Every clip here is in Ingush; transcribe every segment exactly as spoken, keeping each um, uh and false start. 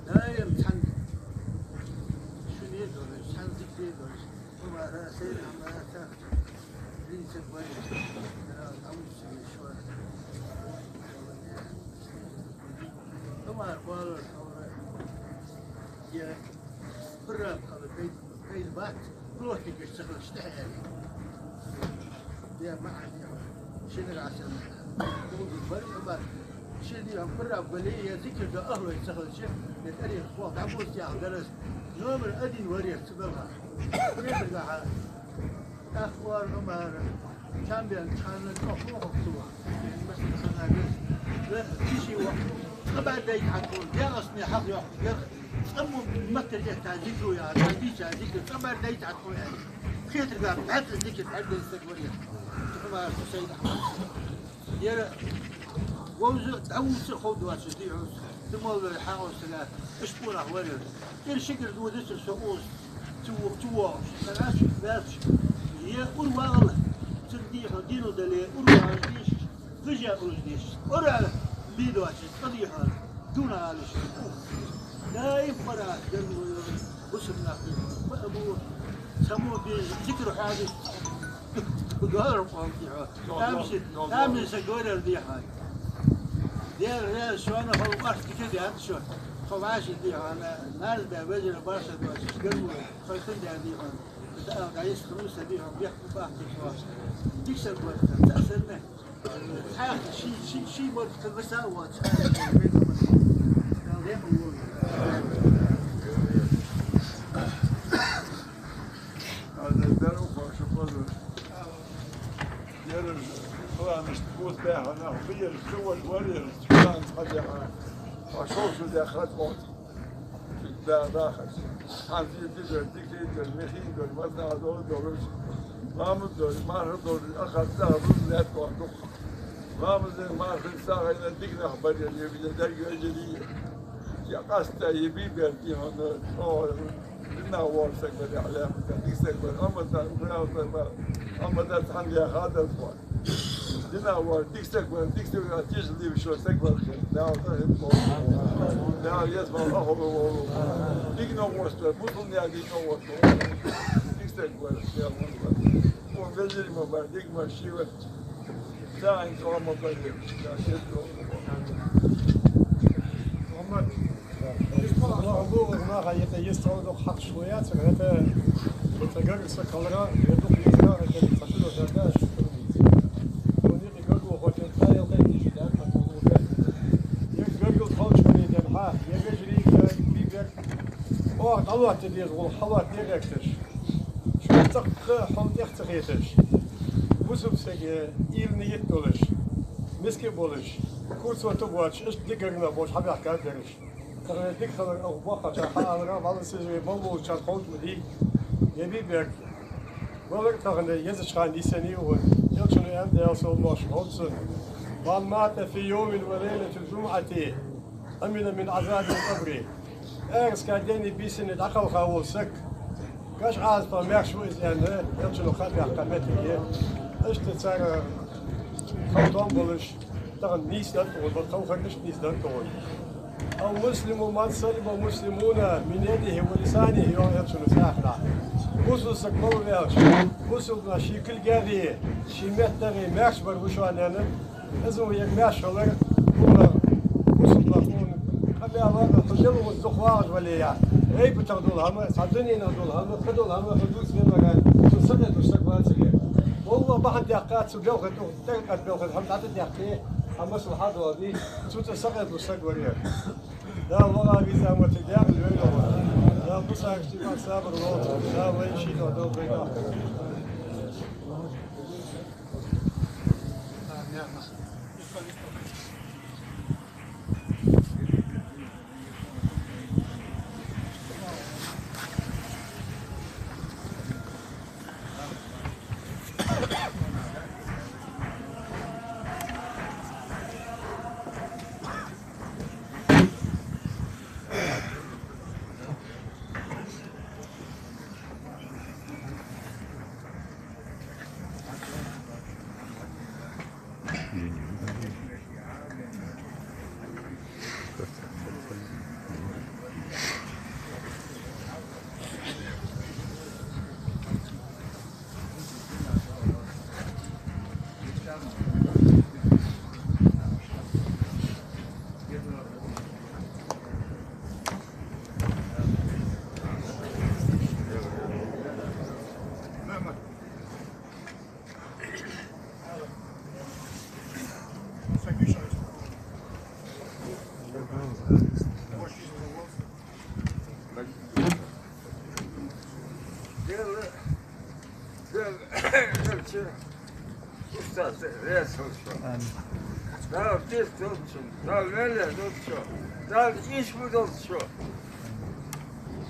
Даим цхьана шуни долаш, цхьана зикри долаш, Ӏумара, Сайд-Ахьмада, Ӏийса вай, Ӏамуса шо. Ӏумар оалар хьалха, е пурам хала бейт. Кхайна бац, плотникаш ца хилча тӀехьа аьле. Я маӀан я, шин расан. Долгу бар Ӏумар. Шин я пурам бале, я зикр до ахлой ца хилча, я тӀарих хох дӀабоз яхаш дар аз. Номер один варех ца белха. Претаргахьа. ТӀаккха оалар Ӏумара. Чам бен цхьана чӀоагӀа хӀама хьокху ва. Масала, ханагара. Веха, киши ва. Цкъа бӀаргадайта хьа тхона. ДегӀаста хьалха йоаккхаргьяр. Цкъа мо маттара этта зикр яр, дийца зикр, цкъа бӀаргадайта хьа тхона аьнна. Претаргахьа бӀаргадайта зикр, бӀаргадайта саг варех. Ӏумар, Сайд-Ахьмад. Яра вовза, дӀавувца хов доацаш дий хьона. Ца молла вай хьагӀо сага, ишколах варера. Ира шигара додацар со укхаза. Цу во-, цу воагӀаш. Сага аш ваьлча. Е ур вагӀал. Цун дий хьона дийна дале, ур вагӀаш деш. Вижа уж деш. Ора би доацаш, къа дий хьона. Дуна алиш. Даим пара галло, бусурнах ба абу. Само би зикр хьадис. Доалар къом дий хьона. Тамши, тамши са горар дий хьона. Дер, дер, шоана хол къаш дика дян шо. Хо ваши дий хьона. Нарз бе вежер баша доацаш галло. Хой хун дян дий хьона. Да, да, есть, ну, са дий хьона, бех бахти хо. Диксар бахта, цасарна. Цхьа ши, ши, ши морд хилваса а воаца. Ада дару хошо позу. Яраж, планаш кус бяха нах, бияр, чуваш варьяр, план хадяха. А шо шу дяха тот. Да, да, хас. Ханзи дидер, дикидер, мехидер, мазна дор, дорус. Маму дор, марха дор, ахат да, рус лет дор, дух. Маму дор, марха сагайна дикнах барьер, е биде дар гёжери. Я къаста, е бибер, ди хана, о, дина вор саг барьер, алям, дик саг барьер, амма да, уграл саг барьер, амма да, цхьан я хадал хор. Дина вар, дик саг вар, дик саг вар, тиша лив шо саг вар хир. Дала тахир бо. Дала ес вар, ахо бо. Дик но вар, мусулман я дик но вар. Дик саг вар, я вар. Мо вежери ма бар, дик ма шива. Сайн то ма бар. Я шет то. Мухаммад. Аллаху Акбар, наха, это есть, он хак шуя, это, это говорит, сакалра, я дух есть, это, это, это, это, это, это, гаргал хоть, а, я, конечно, да, как он уже. Я гаргал толчку не дам, ха, я вежарий, я бибер. О, халат деза, вол халат не ректаш. Шо цакка хьон тӀехьа ца хеташ. Бусалба сага ил ният долаш. Миска болаш. Курс вата боацаш, иштта дикагна болаш, хьабаьхка бераш. Тахан дика хилар ах боккхача хьаалара, валла сизви баллулчар ховтма дий. Я бибер. Валар тахан езачхьан дисани вон. Элчано аьннад, Даьла салам-моаршал хилда цунна: «من مات في يوم وليلة الجمعة أمن من عذاب القبر». Пӏаьраска дийнахьа, бийсанна дӀакхалха вола саг, каш Ӏазапах маьрша ва из аьнна, Элчано хьабаьхка моттиг я. Иштта цар хьалтом болаш, тахан нийсденна тхона, кхалхар иштта нийсденна тхона. «المسلم من سلم المسلمون من يده ولسانه», йоах Элчано цхьаькханахьа. Бусалба саг мала ваьлча, бусалба нах ший кулгагӀеи, ший меттагӀеи маьрша бар ва шоана аьнна, из ва ер маьрша хилар, хӀана бусалба нах хьона къамаьл ва, хьо жел ва дукха вагӀаш вале а. ГӀайбатах дола хӀама, цхьа дуненах дола хӀама, кхы дола хӀама, хьо дувца веннаран, цун сакъердалуш саг вацаре. Валлахь, бахьан даккха цу белха тӀа, тӀаркъат белха хӀама дӀатӀадаьккхе, хӀама маслахьат дола дий, цу тӀа сакъердалуш саг вар ер. Дала ваха веза моттиг декъала вайна гӀо. Дала бусалба сага сабар лолда. Дала вайна шийна дала вайна. Дела, дела, дела чу устаз раьза хилва шоана. Дала тешаш долда шо, Дала мел долда шо, Дала ийша долда шо.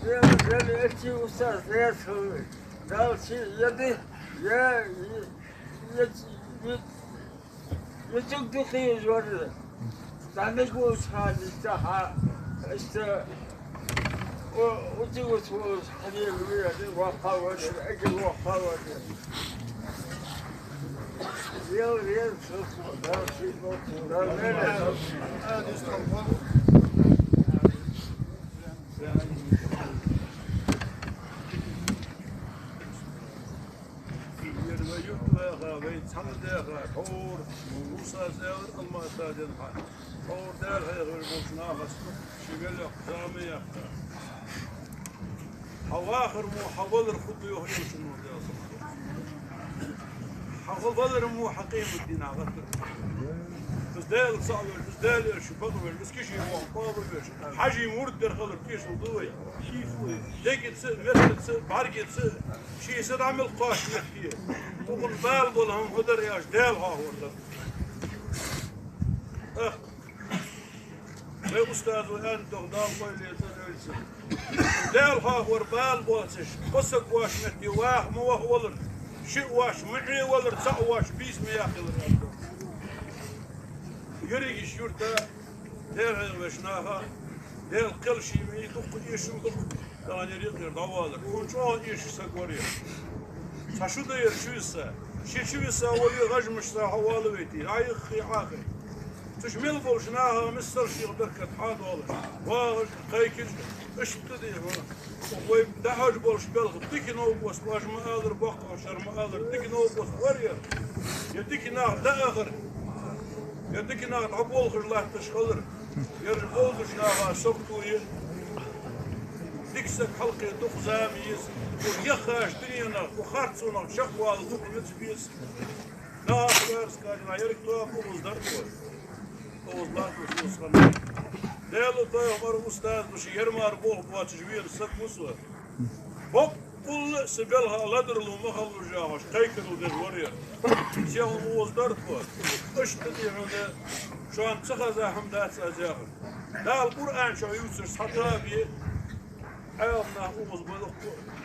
Дела, дела чу устаз раьза хилва. Дала ший яди, я, я, я, я, я чуг дукха езаш вар. Цхьаннега волча хана иштта хьа, иштта, о, учи-учи волаш хьанера ве, воккха вар, эггара воккха вар. Ел, ел, Дала ший, Дала мел. Ер вай юрт ваха, вай цхьана даьха, тхьовра, Мусас аьлар, Алмата денз хьа. Тхьовра Даьла хьехавеш болча нахаца ший веллех зама яккха. Хьа вахар мо, хьа валар хургда йоах элчано, Даьла салам хилда цунна. Хьа валар мо хьа къематдийнахьа гӀаттар. Из Даьла цаӀ веш, из Даьла элча бакъ веш, из киши ваха къоабал веш. Хьажий мурд дар хилар тешал ду вай. Дегаца а, меттаца а, бӀаргаца а, ший са дӀа мел кхоачача метте. Укхун бала бола хӀама фу дар аьлча, Даьла хьоахавар дар. Ах, вай устазо аьннад-кх, Дала къайле цӀенйойла цун. Даьла хьоахавар бала боацаш, кхо саг воацача метте ваха ма вахавалар, шиъ воацаш ма Ӏевалар, цаӀ воацаш бийса ма яккхалар, аьннад-кх. Ерригача юрта Даьла хьехавеш наха, Даьла кхел ший ма йий, дукха эшам ба-кх, тахан ер юкъера дӀавалар. Тхона чӀоагӀа эшаш саг вар ер. Цхьа шу да ер чувисса. Ше чувисса вале, гӀажмашца хьавоалавайтий, Ӏа йиххе, Ӏа хе. Цу чу мел болча наха миссел шийх беркат хьадоалаш, вагӀаш, кхайкаш, иштта дий хьона. Вай дӀахьош болаш белха дика новкъост, оаш ма аллара, боккхагӀчар ма аллара, дика новкъост вар ер. Ер дика нах дӀаахар, ер дика нах дӀаболхаш латташ хилар. Ер бовзача наха сагото я. Дика саг хьалкхе дукха зама еза. Укх яхача дуненах, укх харцонах чакхвала дукха вицвеза. Наха лаьрхӀа кхаьчача, еррига тоба укхаза дар тхо. Укхаза латташ ва со хана. Даьла, пайхамара, устаза, ший ер мара болх боацаш вена саг ва со. Боккъала а са белха ладувгӀар ма хилалаш яхаш, кхайкарал деш вар ер. Се хӀама укхаза дар тхо. Иштта дий хьона, шоана ца хеза хӀама дац аз яхар. Дала Къуръан чу ювцаш цхьа тоба я, Ӏаьлам нах укхаза ба-кх,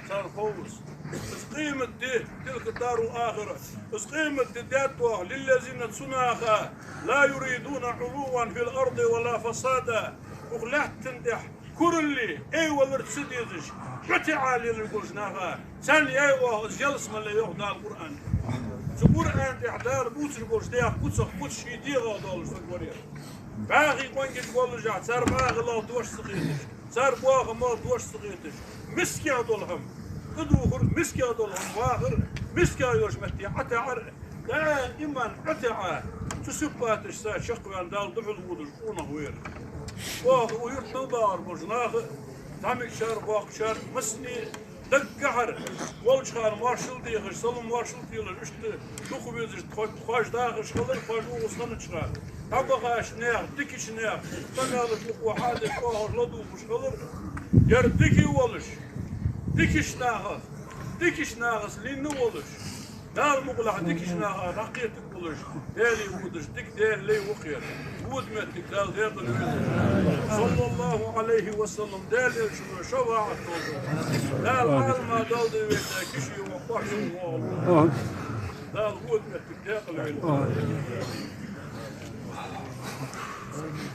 цар ховш. Из къематди, تلك الدار الآخرة. Из къематди даьд оаха للذين, цу наха, لا يريدون علوا في الأرض ولا فسادا. Укх лаьттан тӀа куралле, айвалар ца дезаш, ӀотаӀа лелаш болча наха, царна яьй оаха из ялсмале, йоах Дала Къуръан. Цу Къуръан тӀа Дала бувцаш болча наьха куцах куц ший дегӀах долаш саг вар ер. БӀаьхий къонгаш боллашехь, цар бӀаьхий лоа дош ца хеташ, цар боаха мел дош ца хеташ, мискех дола хӀама тӀадувхар, мискех дола хӀама вахар, мискех йолча метте ӀотаӀар, даиман ӀотаӀа, цу сипаташца чакхваьнна Далла духьал водаш къонах ва ер. Оаха укх юрта мел багӀар болча наха, зӀамигачар, боккхагӀчар, массане а даггахьара, волча хана моаршал дехаш, салам-моаршал телаш, иштта дукха везаш, тхо-, тхоаш дахаш хилар, тхоаш укхаза хиннача хана. ДӀабахача наьха, дикача наьха къамаьлаш укхо хьадеш, оаха ладувгӀаш хилар. Ер дика волаш, дикача нахах, дикача нахаца лийнна волаш, Дала мукъалахь дикача наха дӀакхетаргволаш, Даьлага водаш, дика Даьла лай ва-кх ер. Вода моттиг Дала декъала войла. صلى الله عليه وسلم, Даьла элчано шафаӀат долда. Дала Ӏалама Далла дӀавайта, киши ва къоачам воагӀалва. Дала вода моттиг декъала войла. Амин.